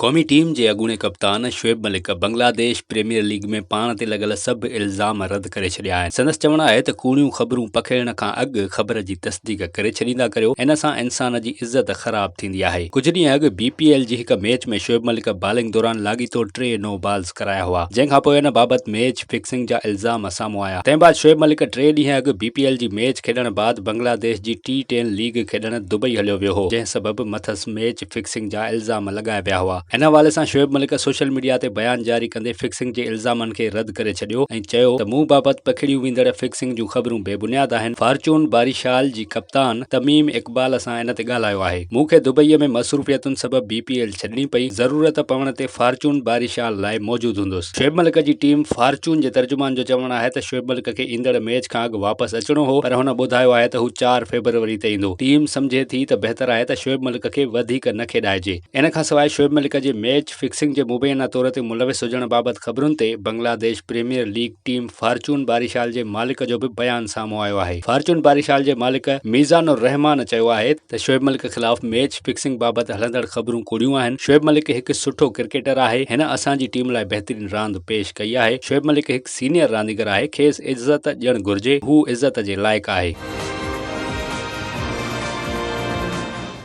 قومي ٽيم جي اڳوڻي ڪپتان شعيب ملڪ بنگلاديش پريميئر ليگ ۾ پاڻ تي لڳل سڀ الزام رد ڪري ڇڏيا آهن. سندس چوڻ آهي ته ڪوڙيون خبرون پکيڙڻ کان اڳ خبر جي تصديق ڪري ڇڏيندا ڪريو، ان سان انسان جي عزت خراب ٿيندي آهي. ڪجهه ڏينهن اڳ بي پي ايل جي هڪ ميچ ۾ شعيب ملڪ بالنگ دوران لاڳيتو ٽي نو بالز ڪرايا هئا، جنهن کانپوء ان بابت ميچ فڪسنگ جا الزام سامهون آيا. تنهن بعد شعيب ملڪ ٽي ڏينهن اڳ بي پي ايل جي ميچ کيڏڻ بعد بنگلاديش جي ٽي ٽين ليگ کيڏڻ دبئي هليو ويو هو، جنهن سبب مٿس ميچ فڪسنگ جا الزام لڳايا ويا هئا. ان حوالي سان شعيب ملڪ سوشل ميڊيا تي بيان جاري ڪندي فڪسنگ جي الزامن کي رد ڪري ڇڏيو ۽ چيو ته مون بابت پکيڙيون ويندڙ فڪسنگ جون خبرون بي بنياد آهن، فارچون باريشال جي ڪپتان تميم اقبال سان ان تي ڳالهايو آهي، مون کي دبئي ۾ مصروفيتن سبب بي پي ايل ڇڏڻي پئي، ضرورت پوڻ تي فارچون باريشال لاء موجود هوندس. شعيب ملڪ جي ٽيم فارچون جي ترجمان جو چوڻ آهي ته شعيب ملڪ کي ايندڙ ميچ کان اڳ واپس اچڻو هو پر هن ٻڌايو آهي ته هو چار فيبروري تي ايندو، ٽيم سمجهي ٿي ته بهتر آهي ته شعيب ملڪ کي وڌيڪ نه کيڏائجي. ان کانسواء شعيب ملڪ جي ميچ فڪسنگ جي مبينا طور تي ملوث هجڻ بابت خبرن تي Bangladesh premier league team Fortune Barishal جي مالڪ جو به بيان سامهون آيو آهي. فارچون باريشال جي مالڪ ميزان الرحمان چيو آهي ته شعيب ملڪ خلاف ميچ فڪسنگ بابت هلندڙ خبرون ڪوڙيون آهن، شعيب ملڪ هڪ سٺو ڪرڪيٽر آهي، هن اسان جي ٽيم لاء بهترين راند پيش ڪئي آهي، شعيب ملڪ هڪ سينيئر رانديگر آهي، کيس عزت ڏيڻ گهرجي، هو عزت جي لائق آهي.